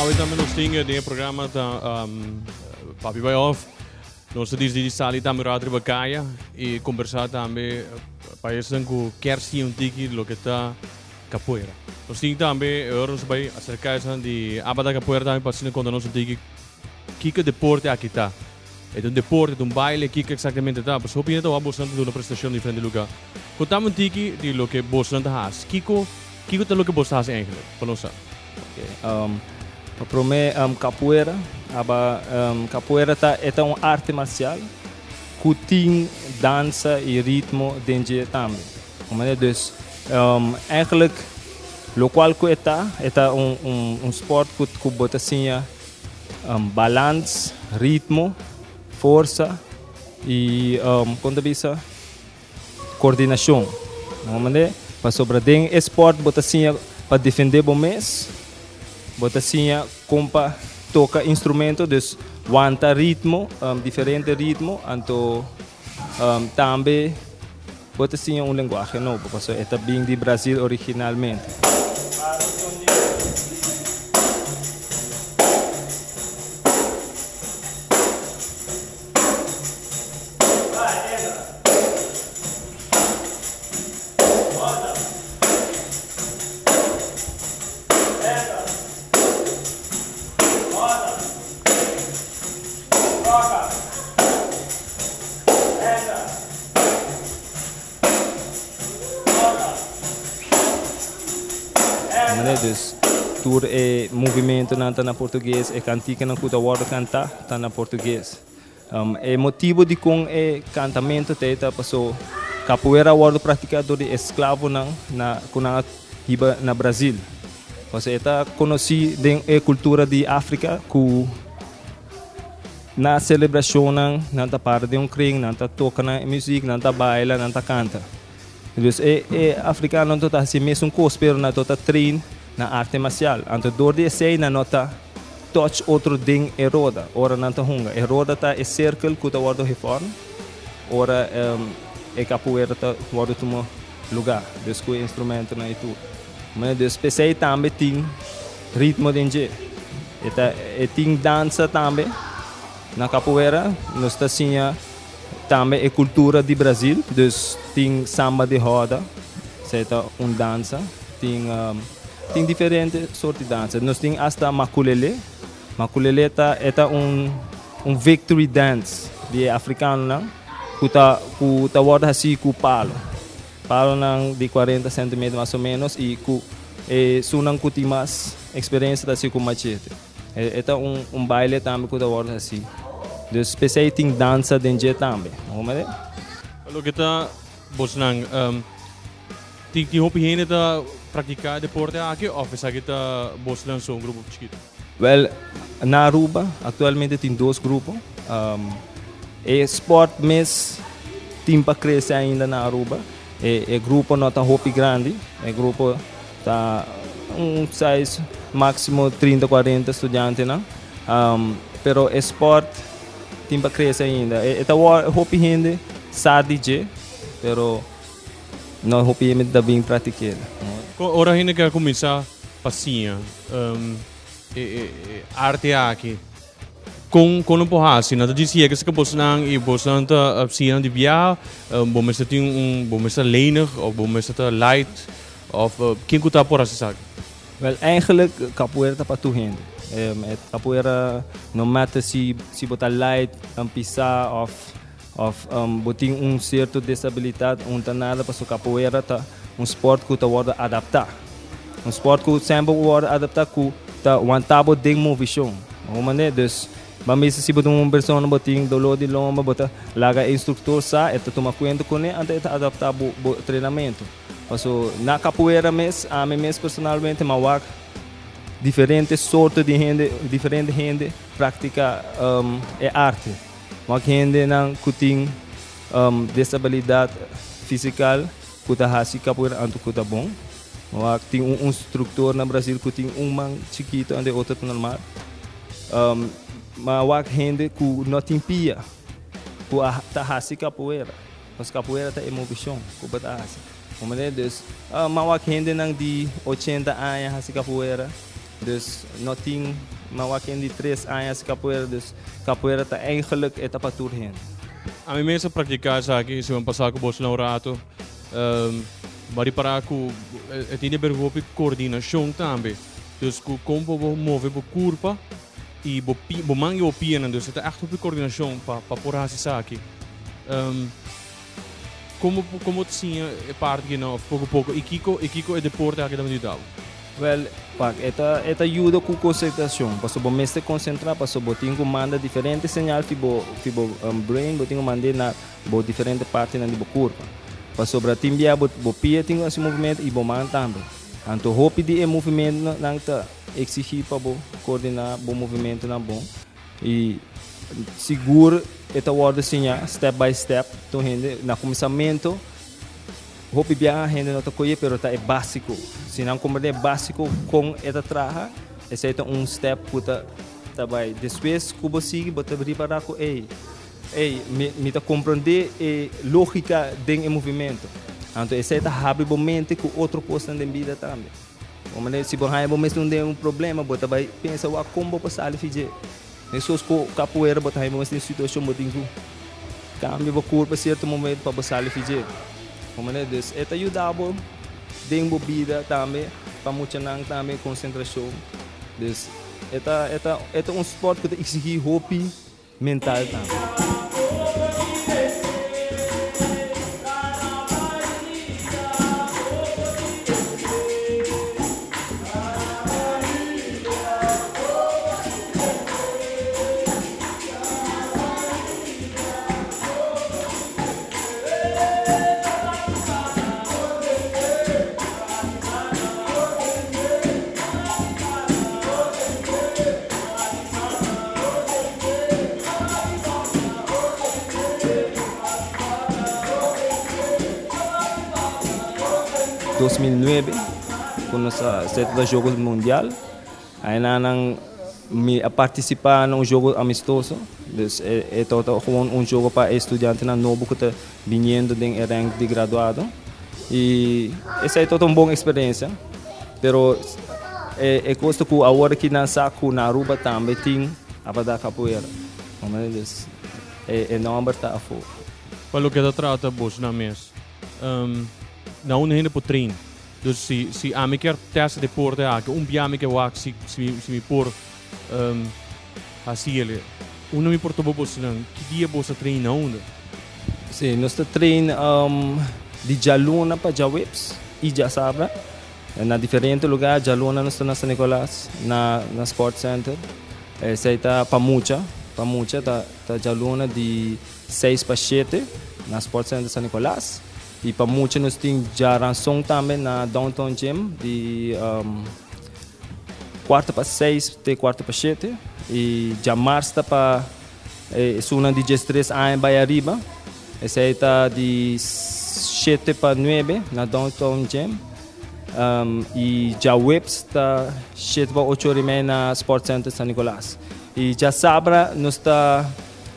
Awe tambe nos tin den e programa ta Papi Bai Off. Nos ta disidi di sali tambe un rato riba kaya i kombersá tambe pa esnan ku kier siña un tiki loke ta capoeira. Nos tin tambe e ora nos bai aserká esnan di Abada Capoeira tambe pa asina konta nos un tiki kiko deporte aki ta. E ta un deporte, e ta un baile, kiko eksaktamente ta? Pasobra hopi hende ta wak bosnan ta duna prestashon na diferente lugá. Kontami un tiki di loke bosnan ta hasi. Kiko kiko ta loke bos ta hasi eigentlik? Pa nos sa. Pa promé capoeira, aba capoeira ta e ta un arte marcial ku tin dansa i ritmo den dje tambe. Comprende? Dus eigenlijk lokual ku e ta, e ta un un sport ku ku bo ta siña balans, ritmo, forsa i kon ta bisa kordinashon. Comprende? Pasobra den e sport bo ta siña pa defende bo mes, bo ta siña kon pa toka instrumento, dus wanta ritmo, diferente ritmo, anto tambe bo ta siña un lenguahe nobo pasobra e ta bin di Brazil originalmente. Dus tur e movimentonan ta na portugues, e kantikanan ku ta wòrdu kantá ta na portugues. E motibu dikon e kantamentu ta ei ta paso kapoeira a wòrdu praktiká dor di esklavonan na ku nan a hiba na Brazil. Paso e ta konosí den e kultura di Afrika ku na selebrashonnan nan ta para den un kring, nan ta toka nan muzik, nan ta baila, nan ta kanta. Dus e e afrikanonan ta hasi mesun kos pero nan ta train na arte marsial. Anto dor di esei nan no ta touch otro den e roda ora nan ta hunga. E roda ta e cirkel ku ta wòrdu geform ora e capoeira ta wòrdu tuma lugá, dus ku e instrumentonan i tur. Dus p'esei tambe tin ritmo den dje. E ta e tin dansa tambe na capoeira. Nos ta siña tambe e cultura di Brazil, dus tin samba di roda, esei ta un dansa. Tin tin diferente soort di dansa. Nos tin hasta maculele. Maculele ta e ta un un victory dance di e africanonan cu ta cu ta wordo haci cu palo. Palonan di cuarenta centimeter mas o menos y cu e sunan cu tin mas experiencia ta haci cu machete. E ta un un baile tambe cu ta wordo haci. Dus p'esey tin dansa den dje tambe. Loke ta bosnan tin tin hopi hende ta practica e deporte aki of esaki ta bosnan so un grupo chikito? Wel, na Aruba actualmente tin dos grupo. E sport mes tin pa crece ainda na Aruba. E e grupo no ta hopi grandi. E grupo ta un size maximo 30, 40 studiantenan. Pero e sport tin pa crece ainda. E ta hopi hende sa di dje, pero no hopi hende ta bin practik'e. Ora hende ke a cuminsa pa siña e arte aki, Kon kon lo por hasi? Nan ta disi yega serka bosnan i bosnan ta siña nan di biaha, bo mester tin un bo mester ta lenig of bo mester ta light of ken ku ta por hasi esaki? Wel eigenlijk capoeira ta pa tur hende. E capoeira no matter si si bo ta light, pisa of of bo tin un cierto desabilidad un ta nada pasobra capoeira ta un sport ku ta wordo adapta. Un sport ku semper wordo adapta ku ta wanta bo den movishon. Bo mane? Dus ban bisa si bo ta un persona bo tin dolor di lomba bo ta laga e instruktor sa e ta tuma kuenta kuné anto e ta adapta bo bo trenamentu. Paso na capoeira mes ami mes personalmente mi a wak diferente sorto di hende diferente hende praktika e arte. Wak hendenan ku tin desabilidat fisikal ku ta hasi capoeira anto ku ta bon. Wak tin un instruktor na Brasil ku tin un man chikito anto e otro ta normal. Ma wak hende ku no tin pia ku a ta hasi capoeira. Pasobra capoeira ta e movishon ku bo ta hasi. Comprende? Dus ma wak hendenan di ochenta aña hasi capoeira. Dus no tin ma wak hende di 3 aña hasi capoeira, dus capoeira ta eigenlijk e ta pa tur hende. Ami mes a practica esaki siman pasa cu boso na un rato. Bo a ripara cu e tin di haber cu hopi coordinacion tambe. Dus cu con bo bo move bo curpa y bo bo man y bo pianan. Dus e ta echt hopi coordinacion pa pa por haci esaki. Con bo con bo ta siña e parti aki nan of poco poco y kico y kico e deporte aki ta yuda bo? Wel, pak, e ta e ta yuda cu concentracion, pasobra bo mester concentra pasobra bo tin cu manda diferente señal fi bo fi bo brain, bo tin cu mand'e na bo diferente partinan di bo curpa. Pasobra tin bia bo bo pia tin cu haci movimento y bo man tambe. Anto hopi di e movimentonan ta exigi pa bo coordina bo movimentonan bon y sigur e ta wordo siña step by step tur hende na cuminsamento. Hopi biaha hende no ta koye pero ta e básiko. Si nan komprendé e básiko kon e ta traha, esei ta un step ku ta ta bai. Despues ku bo sigui bo ta ripará ku ey, ey, mi mi ta komprendé e lógika den e movimentu. Anto esei ta habri bo mente ku otro kosnan den bida tambe. Bo manera si bo haña bo mes den un problema bo ta bai pensa wak kon bo por sali fi dje. Meskos ku kapoeira bo ta haña bo mes den situashon bo tin ku kambia bo kurpa sierto momento pa bo sali fi dje. Bo manera dus e ta yuda bo den bo bida tambe pa muchanan tambe konsentrashon. Dus e ta e ta e ta un spòrt ku ta eksigí hopi mental tambe. 2009 ku nos a seta ta Jogos Mundial aina nan mi a partisipa na un jogo amistoso dus e tabata gewoon un jogo pa e studiantenan nobo ku ta biniendo den e rank di graduado y esei tabata un bon eksperensia pero e kos ta ku awor aki nan sa ku na Aruba tambe tin Abadá Capoeira dus e nomber ta afó. Pa loke ta trata bosnan mes na unda hende por train? Dus si si ami kier test e deporte aki un bia mi ke wak si si mi por Hasi el. Unda mi por topa bosonan? Ki dia boso a train na unda? Sí, nos ta train di djaluna pa djaweps i djasabra na diferente lugar. Djaluna nos ta na San Nicolas na na Sport Center. Esei ta pa mucha, pa mucha ta ta djaluna di seis pa shete na Sport Center San Nicolas. I pa mucha nos tin djaranson tambe na Downtown Gym di Cuarto pa seis te cuarto pa shete y djamars ta pa esunnan di diestres aña bay ariba. Esey ta di shete pa nuebe na Downtown Gym. Y djaweps ta shete pa ocho ora y media na Sport Center San Nicolas. Y djasabra nos ta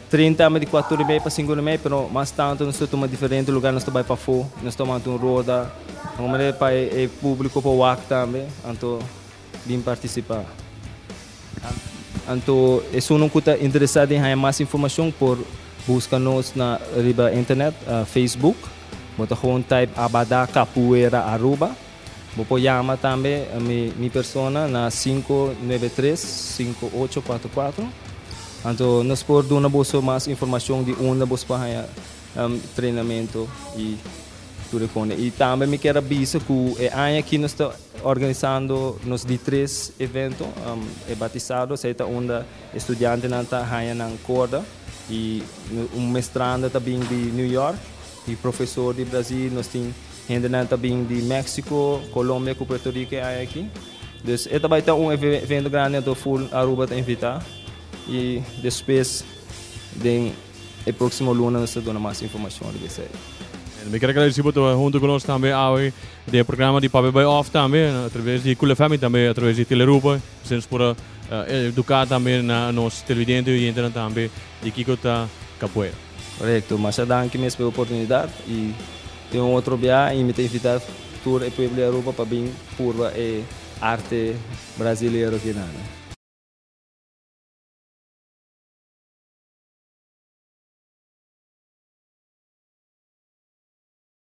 train tambe di cuatro ora y media pa cinco ora y media pero mas tanto nos ta tuma diferente lugar, nos ta bay pafo, nos ta manta un roda. Un manera pa e publico por wak tambe, anto bin participa. Anto esunnan cu ta interesa den haya mas informacion por busca nos na riba internet, Facebook. Bo ta gewoon type Abada Capoeira Aruba. Bo por yama tambe mi persona na 593 5844. Anto nos por duna boso mas informacion di unda boso por haya trainamento y Tur e kone. I tambe mi kier a bisa ku e aña aki nos ta organisando nos di tres evento, e batisado, esei ta unda e studiantenan ta haña nan korda i un mestranda ta bin di New York i profesor di Brazil, nos tin hendenan ta bin di Mexico, Colombia ku Puerto Rico e aña aki. Dus e ta bai ta un evento grandi anto ful Aruba ta invitá i despues den. E próximo luna nos ta duna mas informashon riba esei. Mi ker agradeci bo ta hunto cu nos tambe awe den e programa di Papia Bay Off tambe a traves di Cool FM y tambe a traves di Telearuba. Asina nos por a educa tambe na nos televidente y oyentenan tambe di kico ta capoeira. Correcto. Masha danki mes pa e oportunidad y tin un otro bia y mi ta invita tur e pueblo di Aruba pa bin purba e. Arte brasilero aki nan.